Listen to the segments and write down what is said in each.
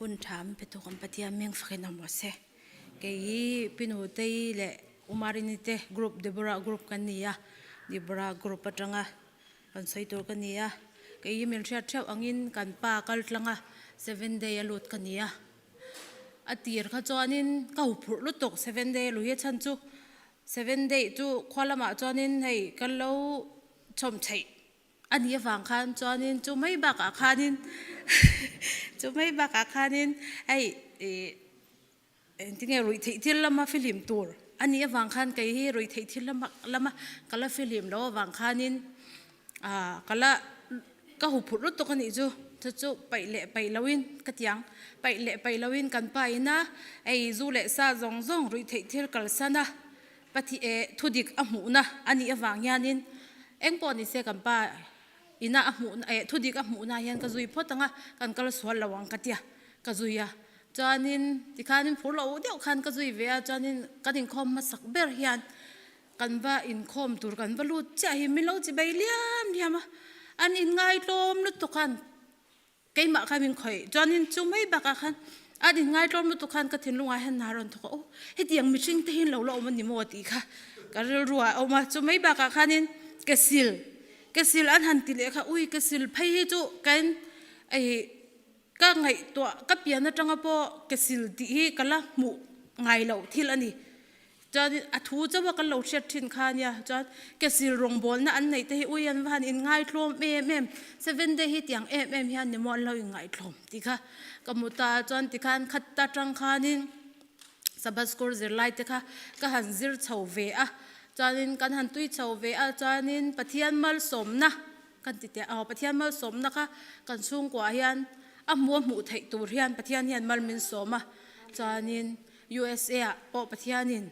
Hun tha min pe tu kan Pathian meng fakin awm rawh se. Kei hi Pi Nutei leh Umarini te group Deborah group kan ni a, Deborah group atanga kan sawi tur ka ni a. Kei hi min hriat theuh angin kan pa kal tlang a, seven day a lut ka ni a. A tir kha chuanin ka huphurh lutuk seven day a luh hi a chhan chu seven day chu khua lamah chuanin hei kan lo chhawm chheih A nih avang khan chuanin chu mai bakah khanin chu mai bakah khanin hei ih engtinge ruih theih thil lama fihlim tur a nih avang khan kei hi ruih theih thil lama lama ka la fihlim loh avang khanin ah ka la ka huphurh lutuk a nih chu chu chu paih leh paih lohin ka ti ang paih leh paih lohin kan pa ina hei zu leh sa zawng zawng ruih theih thil kalsan a. Pathi eh thudik a hmuhna a nih avang hianin eng pawh ni se kan pa ina a hmuhna eh thudik a hmuhna hian ka zui phawt ang a, kan kal sual lo ang ka tia ka zui a. Chuanin tikhanin phur loh deuh khan ka zui ve a, chuanin kan inkhawm hmasak ber hian kan va inkhawm tur kan va lut chiah hi min lo chi bei liam liam a, an inngai tlawm lutuk khan Keimah kha min khawih. Chuanin chu mai bakah khan an inngaitlawm lutuk khan ka thinlungah hian hna rawn thawk a, aw hetiang mihring te hi lo la awm a ni maw tih kha ka rilru ah a awm a. Chu mai bakah khanin ke sil, ke sil an han ti leh kha ui ke sil phei hi chu kan ei ka ngaihtuah ka pian atanga pawh ke sil tih hi ka la hmuh ngai loh thil a ni. Chuan a thu chauh a kan lo hriat thin kha ania, chuan ke sil rawngbawlna an neih te hi ui an va han inngaitlawm em em, seven day hi tiang em em hian ni maw an lo inngaitlawm tih kha ka hmu ta a, chuan tikhan khat atang khanin Sabbath school zirlai te kha ka han zir chho ve a, chuanin kan han tui chho ve a, chuanin Pathian malsawmna kan ti teh a, Pathian malsawmna kha kan chhungkuah hian a hmu a hmuh theih tur hian Pathian hian mal min sawm a, chuanin. USA ah pawh Pathianin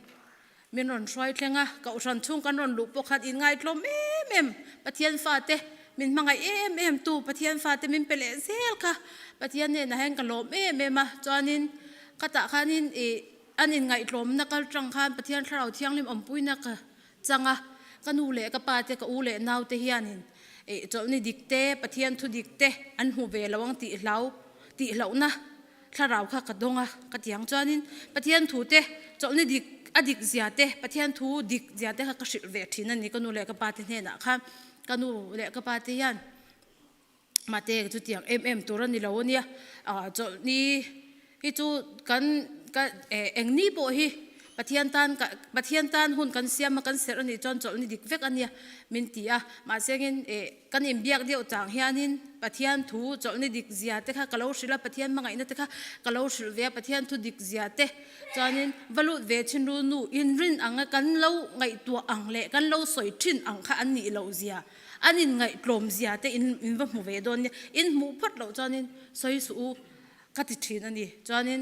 min rawn hruai thleng a, Kohhran chhung kan rawn luh pawh khan inngaihtlawm em em, Pathian fate min hmangaih em em tu Pathian fate min pe leh zel kha Pathian hnenah hian ka lawm em em a, chuanin khatah khanin ih an inngaihtlawmna kal tang khan Pathian Thlarau Thianghlim awmpuina ka chang a, ka nu leh ka pa te ka u leh nau te hianin ih chawlhni dik te Pathian thu dik te an hmu ve lo ang tih hlau tih hlauhna Thlarau kha ka dawng a, ka ti ang. Chuanin Pathian thu te, chawlhni dik a dik zia te, Pathian thu dik zia te kha ka hrilh ve thin a ni ka nu leh ka pa te hnenah khan. Ka nu leh ka pa te hian mate chutiang em em tur a ni lo a nia, chawlhni hi chu kan ka eng ni pawh hi Pathian tan ka Pathian tan hun kan siam a kan serh a nih chuan chawlhni dik vek a nia min ti a. Mahse engin eh kan inbiak deuh chang hianin Pathian thu chawlhni dik zia te kha ka lo hrilh a, Pathian hmangaihna te kha ka lo hrilh ve a, Pathian thu dik zia te chuanin va lut ve thin ru nu inrin ang a kan lo ngaihtuah ang leh kan lo sawi thin ang kha an nih loh zia, an inngaihtlawm zia te in in va hmu ve dawn nia, in hmuh phawt loh chuanin sawi suh u ka ti thin a ni. Chuanin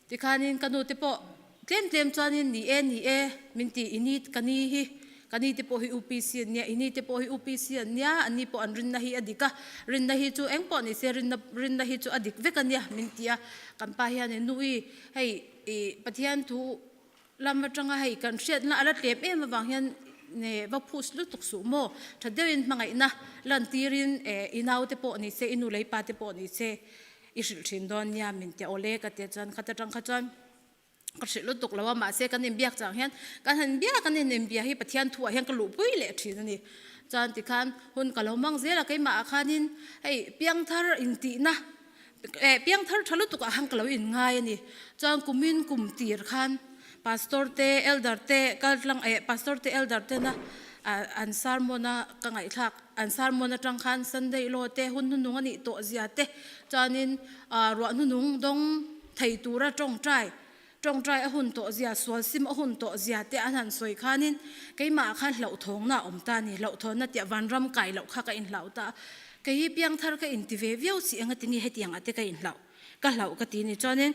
Tikhanin ka nu te pawh tlem tlem chuanin ni e ni e min ti i ni ka ni hi ka ni te pawh hi UPC an nia i ni te pawh hi UPC an nia an ni pawh an rinna hi a dik a rinna hi chu eng pawh ni se rinna rinna hi chu a dik vek a nia min ti a kan pa hianin nu i hei i Pathian thu lam atanga hei kan hriatna a la tlem em avang hian ne va phus lutuk suh maw tha deuhin hmangaihna lantirin i nau te pawh ni se i nu leh i pa te pawh ni se I hrilh thin dawn nia min ti awle ka ti chuan khat atang kha chuan ka hrilh lutuk lo a mahse kan inbiak chang hian kan han biak an inbia hi Pathian thu ah hian ka luhpui leh thin a ni chuan tikhan hun ka lo hmang zel a keimah ah khanin hei piangthar intihna eh piangthar tha lutuk ah khan ka lo inngai a ni chuan kumin kum tir khan Pastor te elder te kal tlang eh pastor te elder tena an sermon a ka ngaihthlak an sermon atang khan Sunday law te hun hnunung a nih tawh zia te chuanin ah ruah hnunung dawng thei tura tawngtai tawngtai a hun tawh zia sual sim a hun tawh zia te an han sawi khanin keimah ah khan hlauhthawngna a awm ta a ni hlauhthawnna tiah vanram kai loh kha ka inhlauh ta a kei hi piangthar ka inti ve viau si eng atinge hetiang ah te ka inhlauh ka hlauh ka ti ni chuanin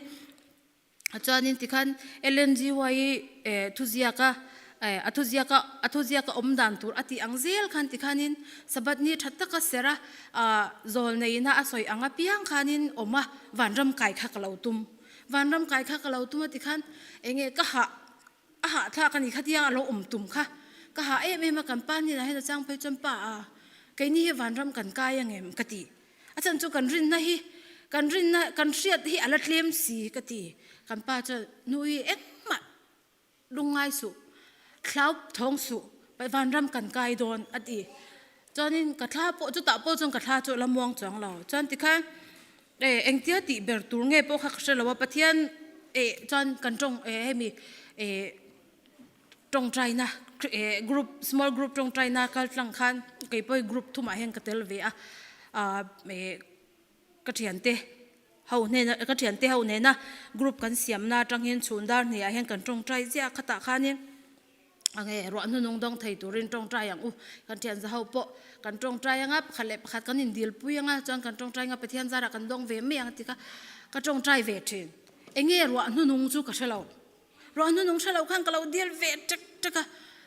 Chuanin tikhan LNGY hi thuziak a a thuziak a a thuziak a awm dan tur a tih ang zel khan tikhanin Sabbath ni tha taka ser a zawl neihna a sawi ang apiang khanin awm a vanram kai kha ka lo tum vanram kai kha ka lo tum a tikhan enge ka hah a hahthlak a ni khatiang a lo awm tum kha ka hah em em a kan pa hnenah hian a chang phei chuan pa a keini hi vanram kan kai angem ka ti. A chhan chu kan rinna hi kan rinna kan hriat hi a la tlem si ka ti. Kan pa chuan nu hi engmah lungngai suh, thlau thawng suh, vanram kan kai dawn a ti. Chuanin ka thla pawh chutah pawh chuan ka thla chu a la muang chuang lo. Chuan tikhan e engtia tih ber tur nge pawh kha ka hre lo a, Pathian e chuan kan tawng e hemi e tawngtaina e group small group tawngtaina kal tlang khan kei pawh hi group thumah hian ka tel ve a, ah e Ka thiante ho hnena ka thiante ho nena group kan siamna atang hian chhun dar hniah hian kan tawngtai ziah a khatah khanin enge ruah hnunung dawng thei turin tawngtai ang u kan thian za ho pawh kan tawngtai anga pakhat leh pakhat kan indilpui anga chuan kan tawngtai anga Pathian zarah kan dawng ve mai ang a ti kha ka tawngtai ve thin enge ruah hnunung chu ka hrelo. Ruah hnunung hre loh khan ka lo dil ve ṭek ṭek a,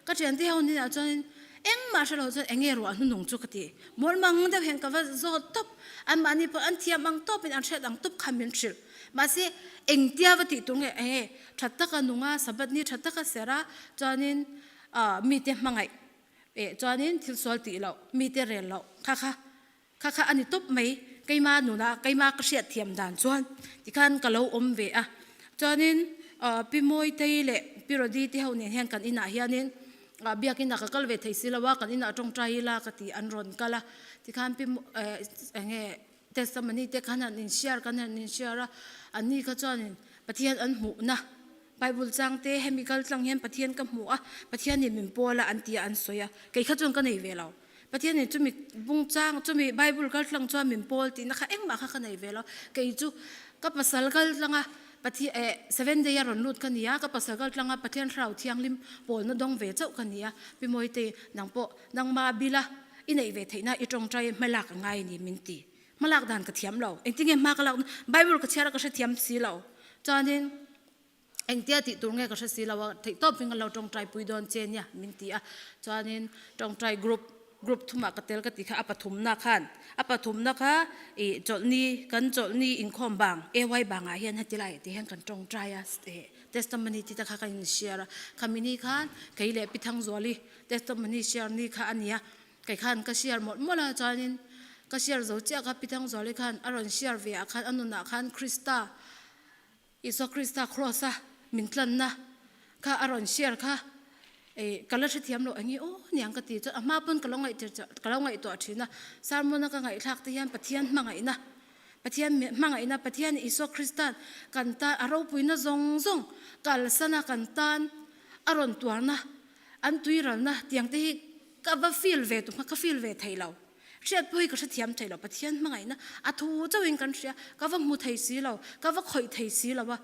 ka ṭhiante ho hnenah chuanin engmah hre loh chuan enge ruah hnunung chu ka ti. Mawlmang deuh hian ka va zawt tawp, anmahni pawh an thiam ang tawpin an hriat ang tawp kha min hrilh. Mahse engtia va tih tur nge enge ṭha taka nung a, Sabbath ni ṭha taka ser a, chuanin mite hmangaih eh chuanin thil sual tih loh, mite rel loh kha kha Kha kha a ni tawp mai, keima nuna keima ka hriat thiam dan chuan tikhan ka lo awm ve a. Chuanin Pi Mawitei leh Pi Rodi te ho nen hian kan inah hianin biakin ah ka kal ve thei si lo a, kan inah tawngtai ila ka ti an rawn kal a. Tikhan Pi enge testimony te khan han in share kan han in share a, anni kha chuanin Pathian an hmuhna Bible chang te hemi kal tlang hian Pathian ka hmu a, Pathianin min pawl a an ti a an sawi a, kei kha chuan ka nei ve lo. Pathianin chumi bung chang, chumi Bible kal tlang chuan min pawl tihna kha engmah kha ka nei ve lo. Kei chu ka pasal kal tlanga Pathian eh Seven Day a rawn lut ka ni a, ka pasal kal tlanga Pathian Thlarau Thianghlim pawlna dawng ve chauh ka ni a. Pi Mawite, nang pawh nangma bila i neih ve theihna i tawngtai hmalak a ngai a ni min ti. Hmalak dan ka thiam lo. Engtinge hma ka lak Bible ka chhiar a ka hrethiam si lo. Chuanin Engtia tih tur nge ka hre si lo a, theihtawpin ka lo tawngtai pui dawn che nia min ti a. Chuanin tawngtai group, group thumah ka tel ka ti kha a pathumna khan, a pathumna kha ih chawlhni, kan chawlhni inkhawm bang, AY bangah hian heti laiah te hian kan tawngtai a, eh testimony te kha kan in share a. Khami ni khan kei leh Pi Thangzuali testimony share ni kha a ni a, kei khan ka share mawlh mawlh a, chuanin ka share zo chiah kha Pi Thangzuali khan a rawn share ve ah khan a nunah khan Krista, Isua Krista Kraws a min tlanna kha a rawn share kha eh ka la hrethiam lo eng nge aw niang ka ti chuan a hma pawn ka lo ngaihtir ka lo ngaihtuah thin a sermon a ka ngaihthlak te hian Pathian hmangaihna Pathian hmangaihna Pathian Isua Krista'n kan tan a ropuina zawng zawng kalsana kan tan a rawn tuarna an tuiralna tiang te hi ka va feel ve tum kha ka feel ve thei lo. Hriat pawh hi ka hrethiam thei lo, Pathian hmangaihna a thu chauhin kan hria, ka va hmu thei si lo, ka va khawih thei si lo a,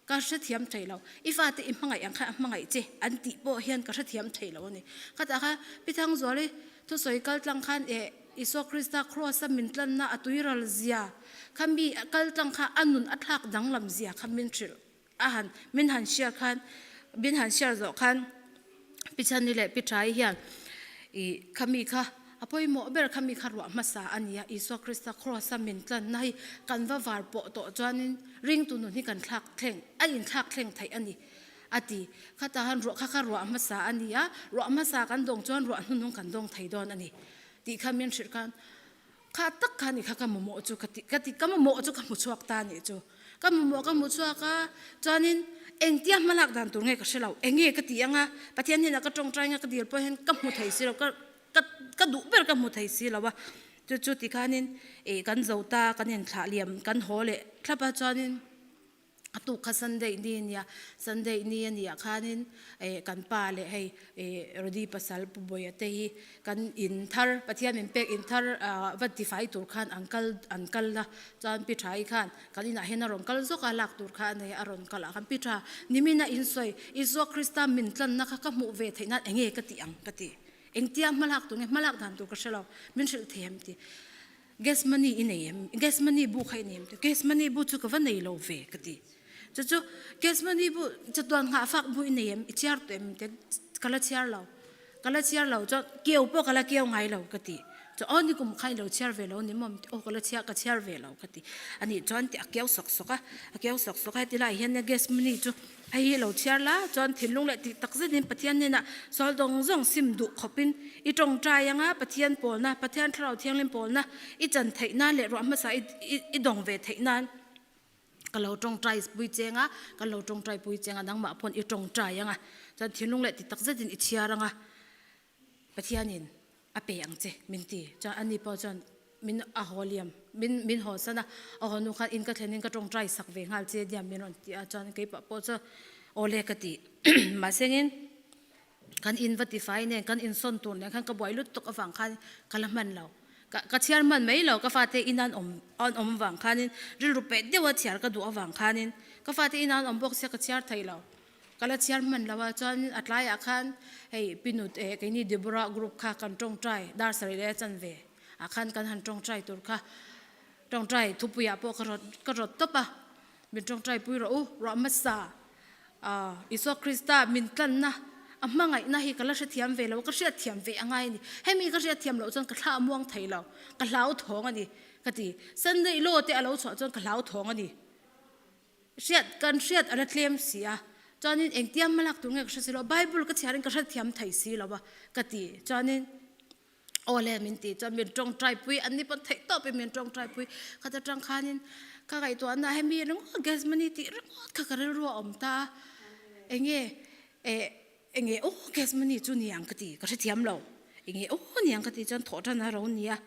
ka hrethiam thei lo. I fate i hmangaih ang khan a hmangaih che an tih pawh hian ka hrethiam thei lo a ni. Khatah khan Pi Thangzuali thusawi kal tlang khan eh Isua Krista Kraws a min tlanna a tuiral zia kha mi kal tlang kha a nun a thlak danglam zia kha min hrilh a han min han share khan min han share zawh khan Pi Chhani leh Pi Thai hian ih khami kha a pawimawh ber khami kha ruah hmasa a ni a, Isua Krista Kraws a min tlanna hi kan va var pawh tawh chuanin ringtu nun hi kan thlak thleng a inthlak thleng theih a ni a ti. Khatah han ruah kha kha ruah hmasa a ni a, ruah hmasa kan dawng chuan ruah hnuhnung kan dawng thei dawn a ni tih kha min hrilh khan Kha tak kha ni kha ka mamawh chu ka ti ka ti ka mamawh chu ka hmu chhuak ta nih chu. Ka mamawh ka hmu chhuak a, chuanin engtia hmalak dan tur nge ka hre lo, enge ka ti anga Pathian hnenah ka tawngtai anga ka dil pawh hian ka hmu thei si lo, ka ka ka duh ber ka hmu thei si lo a. Chu chu tikhanin ih kan zo ta kan inthlah liam kan haw leh thlap a chuanin, A tuk kha Sunday ni a nia, Sunday ni a nih ah khanin eh kan pa leh hei eh Rody pasal Pu Bawia te hi kan in thar Pathian min pek in thar ah va tifai tur khan an kal an kal a, chuan Pi Tha-i khan kan inah hian a rawn kal zawk a, lak tur kha a nei a, a rawn kal ah khan Pi Tha nimina in sawi Isua Krista min tlanna kha ka hmuh ve theih nan enge ka tih ang ka ti, engtia hmalak tur nge hmalak dan tur ka hre lo, min hrilh thei em ti. Gas money i nei em? Gas money bu kha i nei em? Gas money bu chu ka va nei lo ve ka ti. Chu chu gas money bu chatuan nghah fak bu i nei em? I chhiar tawh em? Ka la chhiar lo. Ka la chhiar lo chuan keu pawh ka la keu ngai lo ka ti. Chuan aw nikum kha i lo chhiar ve lo ni maw? Aw ka la chhiar ka chhiar ve lo ka ti. A nih chuan tih a keu sawk sawk a, a keu sawk sawk a heti laiah hian gas money chu hei hi lo chhiar la chuan thinlung leh tih tak zetin Pathian hnenah sawl dawng zawng sim duh khawpin i tawngtai anga Pathian pawlna, Pathian Thlarau Thianghlim pawlna i chan theih nan leh ruah hmasa i i dawng ve theih nan ka lo tawngtai pui cheng a, ka lo tawngtai pui cheng a nangmah pawn i tawngtai anga chuan thinlung leh tih tak zetin i chhiar anga Pathianin a pe ang che min ti. Chuan ani pawh chuan min a haw liam, min min haw san a, a haw hnu khan in ka thlen in ka tawngtai sak ve nghal che diam min rawn ti a, chuan keipah pawh chuan aw le ka ti. Mahsengin kan in va tifai nen kan insawn tur nen khan ka buai lut tuk avang khan ka la hman lo. Ka ka chhiar hman mai lo, ka fate in an awm an awm avang khanin rilru peh deuha chhiar ka duh avang khanin ka fate in an awm bawk sia ka chhiar thei lo. Ka la chhiar hman lo a, chuan a tlaiah khan hei Pinut eh keini Deborah group kha kan tawngtai dar sarih leh a chanve ah khan kan han tawngtai tur kha tawngtai thupuiah pawh ka rawt ka rawt tawp a, min tawngtai pui rawh u ruah hmasa ah Isua Krista min tlanna a hmangaihna hi ka la hrethiam ve lo ka hriatthiam ve a ngai a ni, hemi ka hriatthiam loh chuan ka thla a muang thei lo ka hlauthawng a ni ka ti, Sunday law te a lo chhuah chuan ka hlauthawng a ni. Hriat kan hriat a la tlem si a, chuanin engtia hma lak tur nge ka hre si lo, Bible ka chhiarin ka hrethiam thei si lo a ka ti, chuanin aw le min ti chuan min tawngtai pui, an ni pawn theih tawpin min tawngtai pui, khata tang khanin ka ngaihtuahna hemi ringawt gas money tih ringawt kha ka rilru a awm ta a, enge eh enge aw gas money chu ni ang ka ti, ka hrethiam lo, enge aw ni ang ka ti chuan thawh tan a ro nia.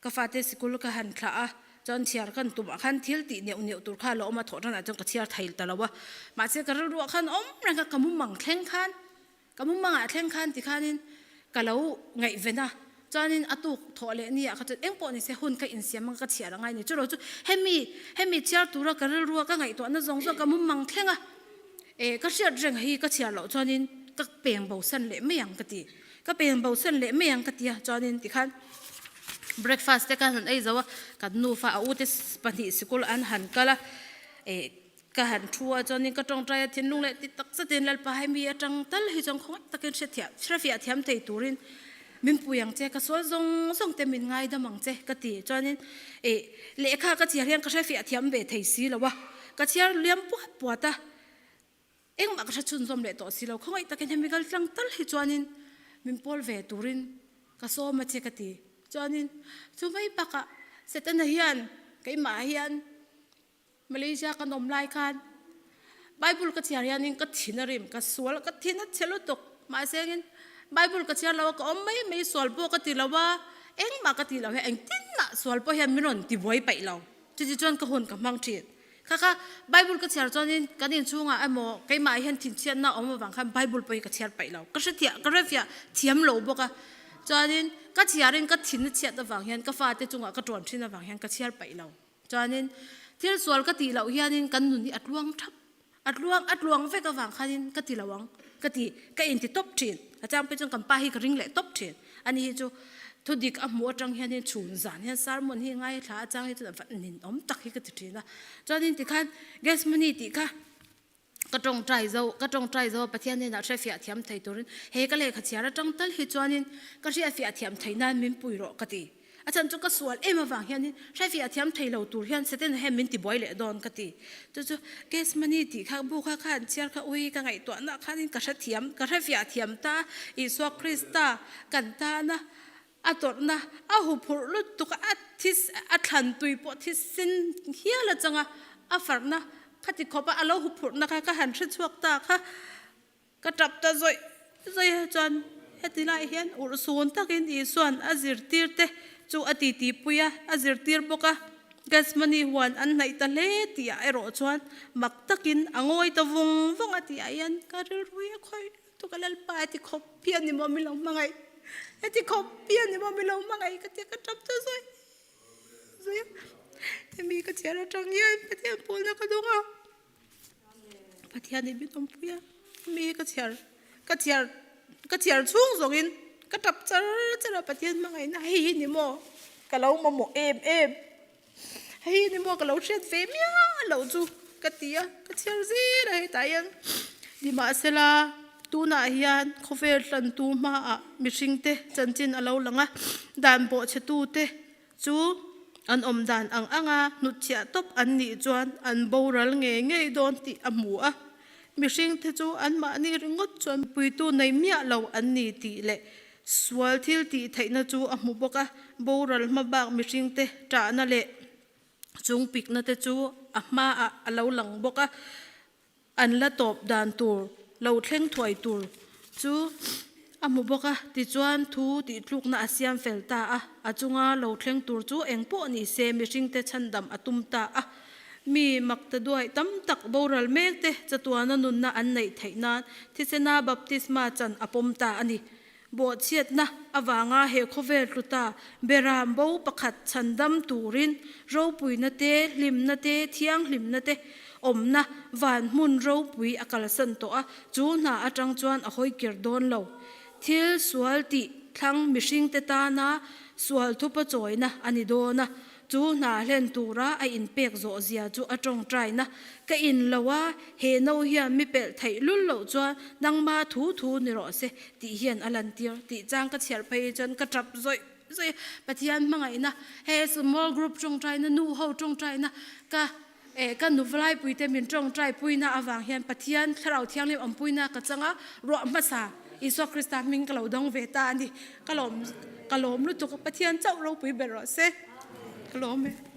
Ka fate sikul ka han thlah a, chuan chhiar kan tumah khan thil tih neuh neuh tur kha a lo awm a, thawh tanah chuan ka chhiar thei ta lo a. Mahse ka rilruah khan awm reng a, ka mumang thleng khan, ka mumangah thleng khan ti khanin ka lo ngaihven a, chuanin a tuk thawh leh ni ah kha chuan eng pawh ni se hun ka insiam anga ka chhiar angai ni. Churaw chu hemi, hemi chhiar tura ka rilrua ka ngaihtuahna zawng zawng ka mumang thleng a, eh ka hriat reng hi ka chhiar loh chuanin ka peng bosan leh mai ang ka ti. Ka peng bosan leh mai ang ka ti a, chuanin tikhan breakfast te khan han ei zo a, kan nufa a ute pahnih sikul an han kal a, eh ka han thu a chuanin ka tawngtai a thinlung leh ti tak zetin Lalpa hemi atang tal hi chuan khawngaih takin hrethiam hrefiah thiam thei turin min pui ang che, ka sual zawng zawng te min ngaidam ang che ka ti chuanin eh lehkha ka chhiar hian ka hrefiah thiam ve thei si lo a, ka chhiar liam puat puat a. Engmah ka hre chhunzawm leh tawh si lo, khawngaih takin hemi kal tlang tal hi chuanin min pawl ve turin ka sawm a che ka ti. Chuanin chu mai bakah Setana hian keimah hian Malaysia kan awm lai khan Bible ka chhiar hianin ka thin a rim, ka sual ka thin a chhe lutuk. Mahse engin Bible ka chhiar lo a, ka awm mai mai sual pawh ka ti lo a, engmah ka ti lo hian engtin mah sual pawh hian min rawn tibuai paih lo. Chuti chuan ka hun ka hmang thin. Kha kha Bible ka chhiar chuanin kan inchhungah emaw keimah hian thinchhiatna a awm avang khan Bible pawh hi ka chhiar paih lo. Ka hrethiah ka hrefiah thiam lo bawk a. Chuanin ka chhiarin ka thin a chhiat avang hian ka fate chungah ka tuan thin avang hian ka chhiar paih lo. Chuanin thil sual ka tih loh hianin kan nun hi a tluang thap a tluang a tluang vek avang khanin ka ti lo ang ka ti ka inti tawp thin. A chang phei chuan kan pa hi ka ring leh tawp thin. Ani hi chu thu dik a hmuh atang hianin chhun zan hian sermon hi ngaithla atang hi chuan a va ninawm tak hi ka ti thin a. Chuanin tikhan gas money tih kha ka tawngtai zo ka tawngtai zo a Pathian hnenah hrefiah thiam thei turin he ka lehkha chhiar atang tal hi chuanin ka hriatfiah thiam thei nan min pui rawh ka ti. A chhan chu ka sual em avang hianin hrefiah thiam thei lo tur hian Satan hian min tibuai leh dawn ka ti. Chu chu case money tih kha bu kha khan chhiar kha ui ka ngaihtuahna khanin ka hrethiam ka hrefiah thiam ta a, Isua Krista kan tana a tawrhna a huphurh lutuk a, a this a thlan tui pawh thisen hial atanga a farhna khati khawpa a lo huphurhna kha ka han hrechhuak ta kha. Ka tap ta zawih zawih a chuan heti lai hian urhsun takin Isua'n a zirtirte chu a titipui a, a zirtir bawk a. Gethsemane huan an hnaih ta hle tih ah erawh chuan mak takin a ngawi ta vung vung a tih ah hian ka rilru hi a khawih lutuk a, Lalpa heti khawp hian ni maw min lo hmangaih, heti khawp hian ni maw min lo hmangaih ka ti a, ka tap ta zawih zawih a. Hemi ka chhiar atang hian Pathian pawlna ka dawng a. Pathian i min awmpui a, mi ka chhiar ka chhiar ka chhiar chhung zawngin ka tap char char a Pathian hmangaihna hei hi ni maw ka lo mamawh em em hei hi ni maw ka lo hriat ve miah loh chu ka ti a ka chhiar zel a hetah hian nimahsela. Tunah hian khawvel hlantu hmaah mihringte chanchin a lo lang a, dan bawhchhetute chu an awm dan ang anga hnutchhiah tawp an nih chuan an boral ngei ngei dawn tih a hmu a. Mihringte chu anmahni ringawt chuan puitu nei miah lo an ni tih leh sual thil tih theihna chu a hmu bawk a, boral hma bak mihringte ṭahna leh chung pikna te chu a hmaah a lo lang bawk a. An la tawp dan tur lo thleng thuai tur chu a hmu bawk a, tichuan thu tihtlukna a siam fel ta a, a chunga lo thleng tur chu eng pawh ni se mihringte chhandam a tum ta a. Mi makta duai tam tak boral mek te chatuana nunna an neih theih nan thisena baptisma chan a pawm ta a ni. Bawhchhiatna avanga he khawvel tluta beram bo pakhat chhandam turin ropuina te, hlimna te, thianghlimna te awmna van hmun ropui a kalsan tawh a, chu hna atang chuan a hawikir dawn lo. Thil sual tih thlang mihringte tana sual thupa chawina a ni dawn a, Chu hna hlen tura a inpek zawh zia chu a tawngtaina ka in lo a, he no hian mi pelh theih lul loh chuan nangma thu thu ni rawh se tih hian a lantir tih chang ka chhiar phei hi chuan ka tap zawih zawih a, Pathian hmangaihna he small group tawngtaina nu ho tawngtaina ka eh ka nuvlaipuite min tawngtai puina avang hian Pathian thlarau thianghlim awmpuina ka chang a, ruah hmasa Isua Krista hming ka lo dawng ve ta a ni. Ka lawm ka lawm lutuk Pathian chauh ropui ber rawh se. Ka lawm e.